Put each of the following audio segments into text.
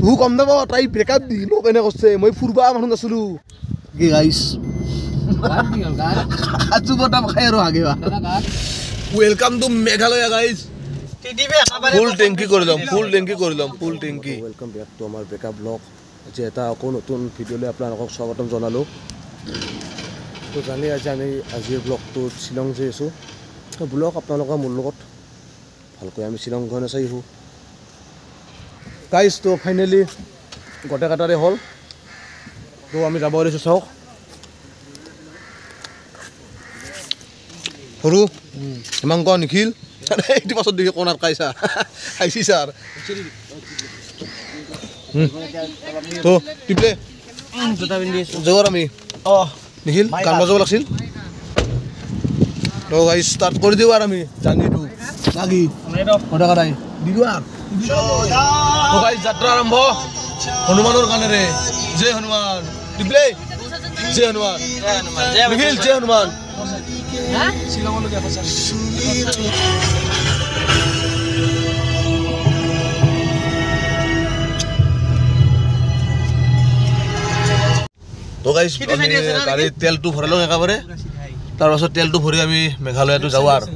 তু কম নাপাব, তাই ব্ৰেকআপ দি মোক এনে কৰছে, মই ফুৰবা মানুহ নাছিলো। কি গাইছ, কাজু বাদাম খাই আৰু আগে। Welcome to Meghalaya guys. ফুল টেংকি কৰি ল'ম, ফুল টেংকি কৰি ল'ম, ফুল টেংকি। Welcome back to আমাৰ ব্ৰেকআপ ব্লগ। আজি এটা আকৌ নতুন ভিডিঅ'লৈ আপোনালোকক স্বাগতম জনালোঁ। তো জানি আজি আমি আজিৰ ব্লগটোত শ্বিলং যাই আছোঁ। তো ব্লগ আপোনালোকে মোৰ লগত ভালকৈ আমি শ্বিলংখন চাই আহোঁ গাইজ। তো ফাইনেলি গোটেই কেইটাৰে হ'ল, তো আমি যাব ওলাইছোঁ। চাওক সৰু হিমাংক নিখিল, এইটো পাছত দেখি কোণাত খাইছা খাইছি ছাৰ। তো টিপলে জগৰ আমি নিখিল গান বজাব লাগছিল। তো গাইজ ষ্টাৰ্ট কৰি দিওঁ আৰু আমি জাৰ্ণিটো নাকি গোটেই কেইটাই দিলোঁ আৰু। তো গাইজ যাত্ৰা আৰম্ভ হনুমানৰ গানেৰে। জয় হনুমান টিপলে, জয় হনুমান নিখিল, জয় হনুমান। তো গাইজ আমি গাড়ীৰ তেলটো ভৰালোঁ একেবাৰে, তাৰপাছত তেলটো ভৰি আমি মেঘালয়টো যাওঁ আৰু।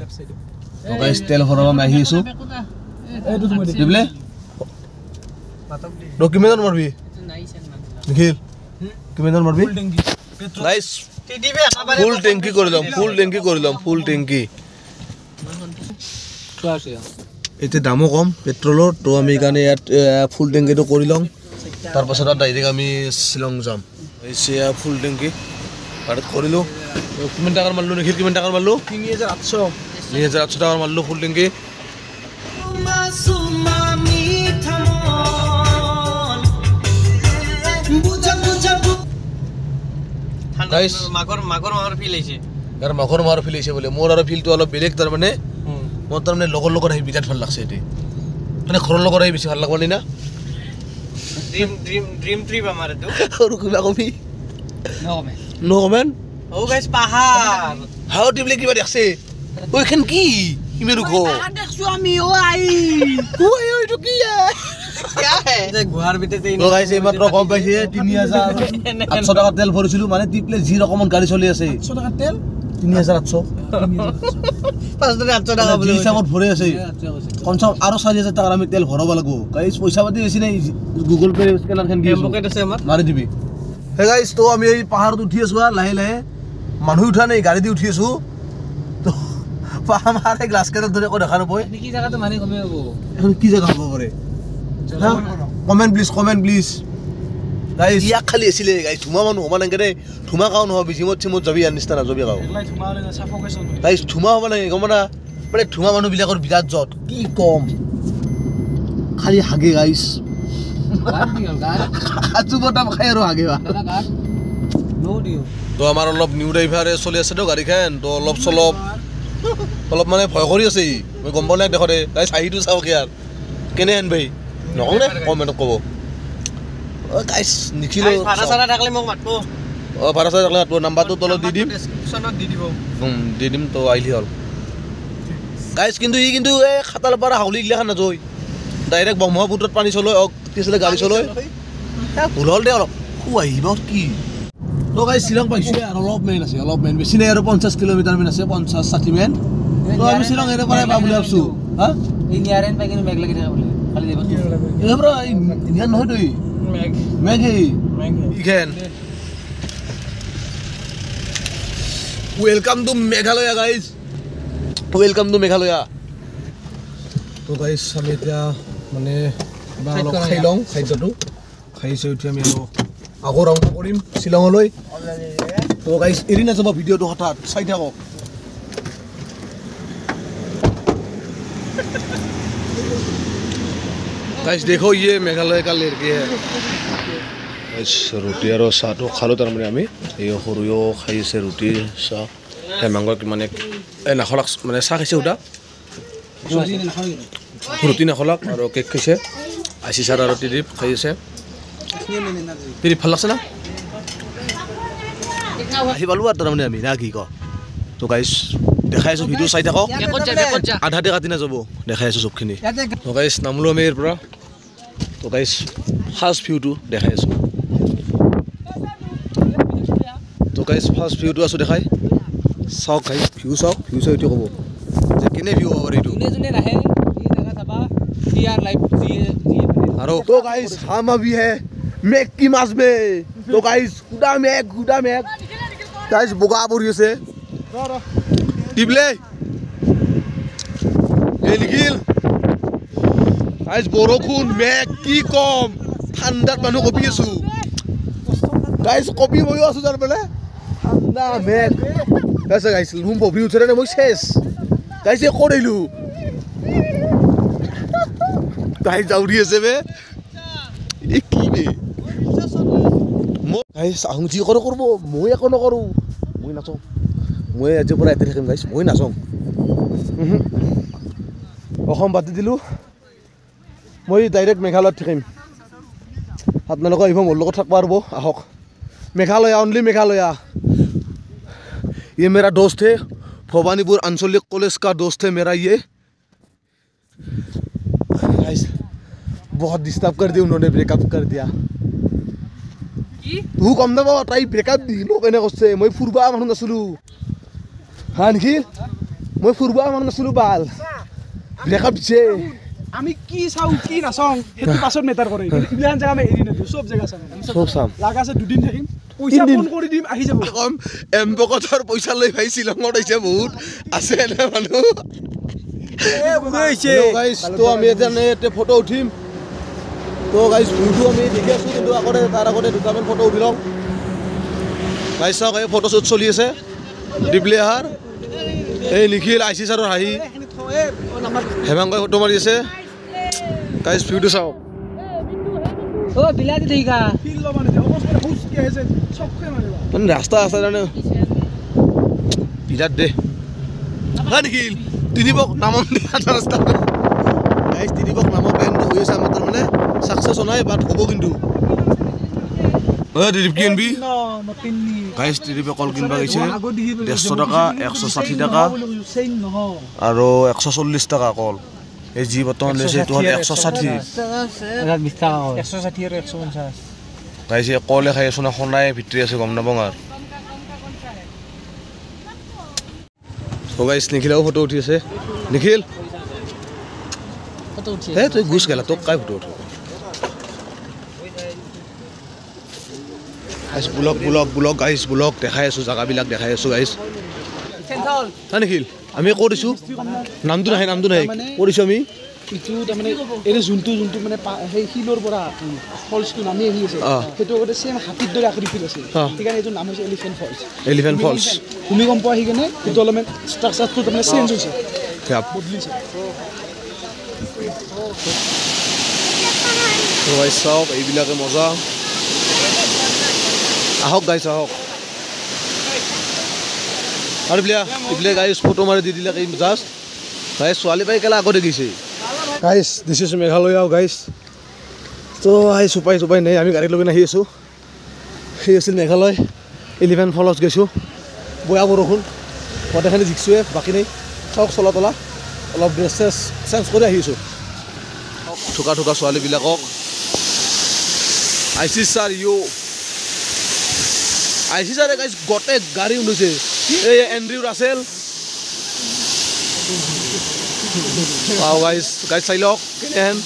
তো গাইজ তেল ভৰাব আমি আহি আছোঁ। দিবলে কিমান মাৰবি নিখিল, কিমান মাৰবি? গাইজ ফুল টেংকি কৰি ল'ম, ফুল টেংকি কৰি ল'ম, ফুল টেংকি। এতিয়া দামো কম পেট্ৰলৰ, তো আমি সেইকাৰণে ইয়াত ফুল টেংকিটো কৰি ল'ম, তাৰপাছত আৰু ডাইৰেক্ট আমি শ্বিলং যাম। হৈছে ফুল টেংকি গাড়ীত কৰিলোঁ। কিমান টকাৰ মাৰিলোঁ নিখিল, কিমান টকাৰ মাৰিলোঁ? 3800। 3800 টকাৰ মাৰিলোঁ ফুল টেংকি। ইয়াৰ মাঘৰ মাহৰ ফিল আহিছে বোলে। মোৰ আৰু ফিলটো অলপ বেলেগ, তাৰমানে মোৰ তাৰমানে লগৰ লগত আহি বিৰাট ভাল লাগছে। এতিয়া মানে ঘৰৰ লগত আহি বেছি ভাল লাগব নি না? সৰু কিবা কবি? ন কমেণ্ট। হাও টিপলে কিবা দেখছে ওইখান কি ইমান ওখ? এইটো কি? এইমাত্ৰ গম পাইছে 3800 টকা তেল ভৰিছিলো, মানে টিপলে যি ৰকমত গাড়ী চলি আছে। তেল 3800 হিচাপত ভৰি আছে। কমচে কম আৰু 4000 টকাৰ আমি তেল ভৰাব লাগিব। গাইজ পইচা পাতি বেছি নাই, গুগল পে স্কেনাৰখন দি মাৰি দিবি। হে গাইজ, তো আমি এই পাহাৰত উঠি আছো আৰু লাহে লাহে, মানুহ উঠা নাই, গাড়ী দি উঠি আছো। তো আমাৰ এই গ্লাছ কেইটাত ধৰি একো দেখা নাপায়। এখন কি জেগা হ'ব পাৰে? Comment please, comment please guys. ইয়াক খালি আছিলে গাইজ, ধুমা মানুহ হ'ব নালাগে দেই, ধুমা কাও নহবি, জিমত চিমত যাবি ইয়াৰ নিচিনা নাযাবি কাও গাইজ। ধুমা হ'ব নালাগে, গম না? মানে ধুমা মানুহবিলাকৰ বিৰাট জত, কি কম, খালি হাগে গাইজ। কাজু বাদাম খাই আৰু হাগে। তো আমাৰ অলপ নিউ ড্ৰাইভাৰে চলি আছেতো গাড়ীখন, তো অলপ চলপ অলপ মানে ভয় কৰি আছে ই, মই গম পোৱা নাই দেখোঁ দে। গাইজ হাঁহিটো চাওক ইয়াৰ কেনেহেন ভাই, নকওঁ দে, কমেণ্টত ক'ব। গাইজ নিখিলো অঁ ভাড়া চাড়া থাকিলে মাতব, নাম্বাৰটো তলত দি দিম, দি দিম, তো আহিলি হ'ল গাইজ। কিন্তু ই কিন্তু এই খাতাৰ পৰা হাউলি গিলাখান নাযায়, ডাইৰেক্ট ব্ৰহ্মপুত্ৰত পানী চলৈ কি আছিলে গাড়ী চলৈ। ভুল হ'ল দে অলপ, আহিব কি। তো গাইজ শ্বিলং পাইছোঁ আৰু অলপ মেইন আছে, অলপ মেইন বেছি নাই আৰু 50 কিলোমিটাৰ মান আছে, 50-60 মান। তো আমি শ্বিলং এৰে পৰাই পাম বুলি ভাবছোঁ। হা নহয়তো মেঘ। Welcome to Meghalaya guys, welcome to Meghalaya. তো গাইজ আমি এতিয়া মানে কিবা অলপ খাই লওঁ, খাদ্যটো খাইছে উঠি আমি আৰু আকৌ ৰাওনা কৰিম শ্বিলঙলৈ। তো গাইজ এৰি নাযাব ভিডিঅ'টো, হঠাৎ চাই থাকক। गाइस देखो ये मेघालय का लड़की है। গাইস ৰুটি আৰু চাহটো খালোঁ, তাৰমানে আমি এই সৰুও খাই আছে ৰুটি চাহ। হেমাংগ মানে এই নাখলাক, মানে চাহ খাইছে সুদা, ৰুটি নাখলাক আৰু কেক খাইছে। আইচি ছাৰ আৰু ত্ৰিদীপ খাই আছে। ত্ৰিদীপ ভাল লাগছে না? আহি পালোঁ আৰু তাৰমানে আমি না কি ক। তো গাইস দেখাই আছোঁ, ভিডিঅ' চাই থাকক, আধাতে কাটি নাযাব, দেখাই আছোঁ চবখিনি। তো গাইস নামলো আমি ইয়াৰ পৰা। তো গাইজ ফাৰ্ষ্ট ভিউটো দেখাই আছোঁ। তো গাইজ ফাৰ্ষ্ট ভিউটো আছোঁ দেখাই, চাওক গাইজ ভিউ চাওক, ভিউ চাই এইটো ক'ব যে কেনে ভিউ হ'ব এইটো। আৰু তো গাইজ হাম আভি হে মেঘ কি মাছ বে। তো গাইজ কুদা মেঘ, কুদা মেঘ গাইজ, বোকা পৰি আছে। টিপলে এই নিখিল গাইজ, বৰষুণ মেঘ কি কম, ঠাণ্ডাত মানুহ কঁপি আছো গাইজ, কঁপি ময়ো আছো তাৰ পেলাই ঠাণ্ডা মেঘ। গাইজ ৰুম বভি উঠে নে মই চেচ গাইজ, এই ক'ত আহিলো গাইজ, দাউৰি আছে বে, এই কি বে। মই গাইজ আহোঁ যি কৰোঁ কৰিব, মই একো নকৰোঁ, মই নাচাওঁ, মই আজিৰ পৰা ইয়াতে থাকিম গাইজ, মই নাচাওঁ। অসম বাদ দি দিলোঁ, মই ডাইৰেক্ট মেঘালয়ত থাকিম। আপোনালোকে আহিব মোৰ লগত থাকিব পাৰিব, আহক। মেঘালয়া, অনলি মেঘালয়া। ये मेरा दोस्त है, भवानीपुर आंचलिक कॉलेज का दोस्त है मेरा ये। गाइस बहुत डिस्टर्ब कर दिया उन्होंने, ब्रेकअप कर दिया। तू कम না তাই ব্ৰেকআপ দি মোক এনে কৰিছে। মই ফুৰবা মানুহ নাছিলোঁ হা নিখিল, মই ফুৰবা মানুহ নাছিলোঁ, বাল ব্ৰেকআপ দিছে। আমি কি চাওঁ কি নাচাওঁ সেইটো পাছত মেটাৰ কৰে, ইমান জেগা আমি এৰি নিদিওঁ, চব জেগা চাম, চব চাম। লাগা আছে দুদিন থাকিম, পইচা ফোন কৰি দিম আহি যাব। কম এমবকতৰ পইচা লৈ ভাই শ্বিলঙত আহিছে, বহুত আছে এনে মানুহ। তো আমি এতিয়া ফটো উঠিম। তো গাইজ ভিউটো আমি দেখি আছোঁ, কিন্তু আগতে তাৰ আগতে দুটামান ফটো উঠি লওঁ। গাইজ চাওক, এই ফটো শ্বুট চলি আছে। দিপলি আহাৰ, এই নিখিল আইচি ছাৰৰ হাঁহি, হেমাংগই ফটো মাৰি আছে। গাইজ ভিউটো চাওক। মানে ৰাস্তা আছে তাৰমানে বিৰাট দে হা নিখিল, তিনিবক নামন দিয়া ৰাস্তা। গাইজ তিনিবক নামৰ প্লেনটো হৈ আছে আমাৰ, তাৰমানে ছাকচেছ হোৱা নাই, বাট হ'ব কিন্তু। ত্ৰিদীপ কি আনবি গাইজ? ত্ৰিদীপে কল কিনিব গৈছে, 150 টকা, 160 টকা আৰু 140 টকা কল। এই যি বৰ্তমান লৈছে সেইটো হ'ল 160। গাইজ এই কলে খাই আছো না সোণাই ভিতৰি আছে গম নাপাওঁ আৰু। ত' গাইজ নিখিলেও ফটো উঠি আছে। নিখিল হে তই গুচ গেলা, তোক কাই ফটো উঠো। Guys block block block guys block দেখাই আছোঁ, জেগাবিলাক দেখাই আছোঁ গাইজ। হা নিখিল আমি ক'ত আছোঁ? নামটো নাহে, নামটো নাহে, ক'ত আছোঁ আমি? ইটো তাৰমানে এই যোনটো যোনটো মানে সেই শিলৰ পৰা ফলছটো নামি আহি আছে, সেইটো আগতে ছেম হাতীৰ দৰে আকৃতিৰ আছিল, সেইকাৰণে এইটোৰ নাম হৈছে এলিফেণ্ট ফলছ। এলিফেণ্ট ফলছ ভূমিকম্প আহি কেনে সেইটো অলপমান ষ্ট্ৰাকচাৰটো তাৰমানে চেঞ্জ হৈছে, বদলিছে। গাইজ চাওক এইবিলাকে মজা। আহক গাইজ আহক। আৰু এইবিলাক গাইজ ফটো মাৰি দি দিলে জাষ্ট। গাইজ ছোৱালী পাই কেলা আগতে গৈছে। Guys this is Meghalaya guys. তো গাইজ উপায় চুপাই নাই, আমি গাড়ী লৈ আহি আছোঁ। সেই আছিল মেঘালয়, এলিফেণ্ট ফলছ গৈছোঁ। বয়া বৰষুণ, গোটেইখিনি জিকছোৱে, বাকী নাই। চাওক চলা তলা, অলপ ড্ৰেছ চেছ চেঞ্জ কৰি আহিছোঁ। থোকা থোকা ছোৱালীবিলাকক আইচি ছাৰ ইউ আইচি ছাৰে গাইজ গোটেই গাড়ী ওলাইছে। এই এণ্ড্ৰিউ ৰাছেল। গাইজ গাইজ চাই লওক কেনেহেন।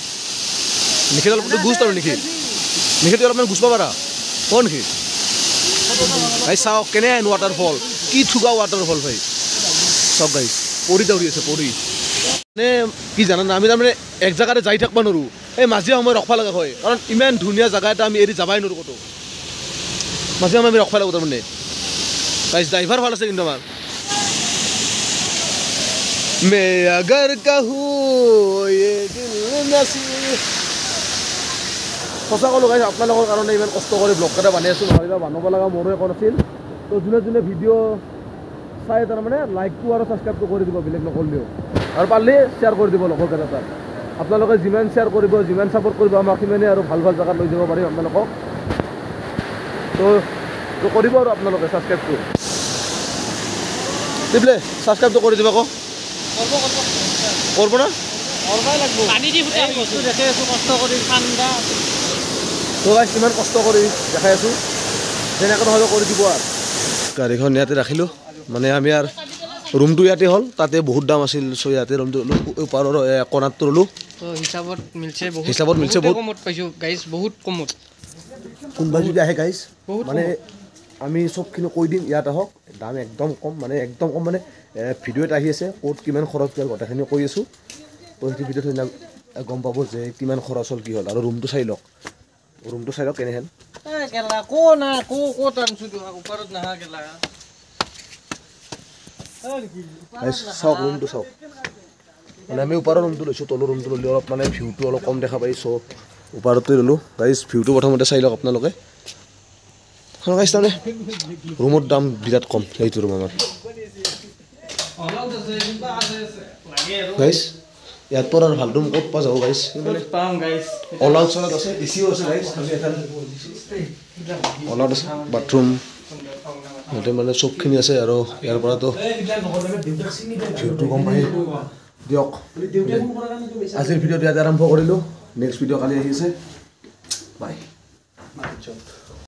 নিখিল অলপ গুচ আৰু নিখিল, নিখিল অলপমান গুচব পাৰা ক নিখিল। গাইজ চাওক কেনেহেন ৱাটাৰফল, কি থুকা ৱাটাৰফল ভাই। চাওক গাইজ পৰি দৌৰি আছে, পৰি। মানে কি জানা না, আমি তাৰমানে এক জেগাতে যাই থাকিব নোৱাৰোঁ, এই মাজে সময় ৰখবা লগা হয়, কাৰণ ইমান ধুনীয়া জেগা এটা আমি এৰি যাবাই নোৱাৰোঁ ক'তো। মাজে সময় আমি ৰখবা লাগিব তাৰমানে। গাইজ ড্ৰাইভাৰ ভাল আছে কিন্তু আমাৰ। मैं अगर कहूँ ये दिल नसीब। সঁচা ক'লোঁ গাইজ, আপোনালোকৰ কাৰণে ইমান কষ্ট কৰি ব্লগ এটা বনাই আছোঁ, নহ'লে বনাব লগা মোৰো একো নাছিল। তো যোনে যোনে ভিডিঅ' চাই তাৰমানে লাইকটো আৰু ছাবস্ক্ৰাইবটো কৰি দিব, বেলেগ নকৰিলেও, আৰু পাৰিলে শ্বেয়াৰ কৰি দিব লগৰ কেইটা তাত। আপোনালোকে যিমান শ্বেয়াৰ কৰিব, যিমান ছাপোৰ্ট কৰিব আমাক, সিমানেই আৰু ভাল ভাল জেগাত লৈ যাব পাৰিম আপোনালোকক। তো কৰিব আৰু আপোনালোকে ছাবস্ক্ৰাইবটো দিবলে, ছাবস্ক্ৰাইবটো কৰি দিব আকৌ, কৰিব না। তো গাইছ ইমান কষ্ট কৰি দেখাই আছোঁ, যেনেকৈ নহ'লেও কৰি দিব। আৰু গাড়ীখন ইয়াতে ৰাখিলোঁ, মানে আমি আৰু ৰুমটো ইয়াতে হ'ল, তাতে বহুত দাম আছিল, চ' ইয়াতে ৰুমটো ওপৰৰ কণাতটো ল'লোঁ। হিচাপত মিলছে বহুত, হিচাপত মিলছে বহুত কমত পাইছোঁ গাইছ, বহুত কমত। কোনোবা যদি আহে গাইছ, মানে আমি চবখিনি কৈ দিম, ইয়াত আহক, দাম একদম কম, মানে একদম কম। মানে ভিডিঅ' এটা আহি আছে ক'ত কিমান খৰচ গ'ল গোটেইখিনি কৈ আছোঁ। তো সেইটো ভিডিঅ'ত সেইদিনা গম পাব যে কিমান খৰচ হ'ল কি হ'ল। আৰু ৰুমটো চাই লওক, ৰুমটো চাই লওক কেনেহেন। চাওক ৰুমটো চাওক, মানে আমি ওপৰৰ ৰুমটো লৈছোঁ, তলৰ ৰুমটো ল'লে অলপ মানে ভিউটো অলপ কম দেখা পাই, চ' ওপৰতে ল'লোঁ। গাইজ ভিউটো প্ৰথমতে চাই লওক আপোনালোকে। গাইজ তাৰমানে ৰুমৰ দাম বিৰাট কম এইটো ৰুম আমাৰ। গাইজ ইয়াত পৰা আৰু ভাল ৰুম ক'ত পোৱা যাব গাইজ? অল আউট চলাত আছে, এ চিও আছে গাইজ, আমি এখন অল আউট আছে, বাথৰুম ইয়াতে মানে চবখিনি আছে। আৰু ইয়াৰ পৰাতো ভিউটো গম পাই দিয়ক। আজিৰ ভিডিঅ'টো ইয়াতে আৰম্ভ কৰিলোঁ, নেক্সট ভিডিঅ' কালি আহি আছে। বাই।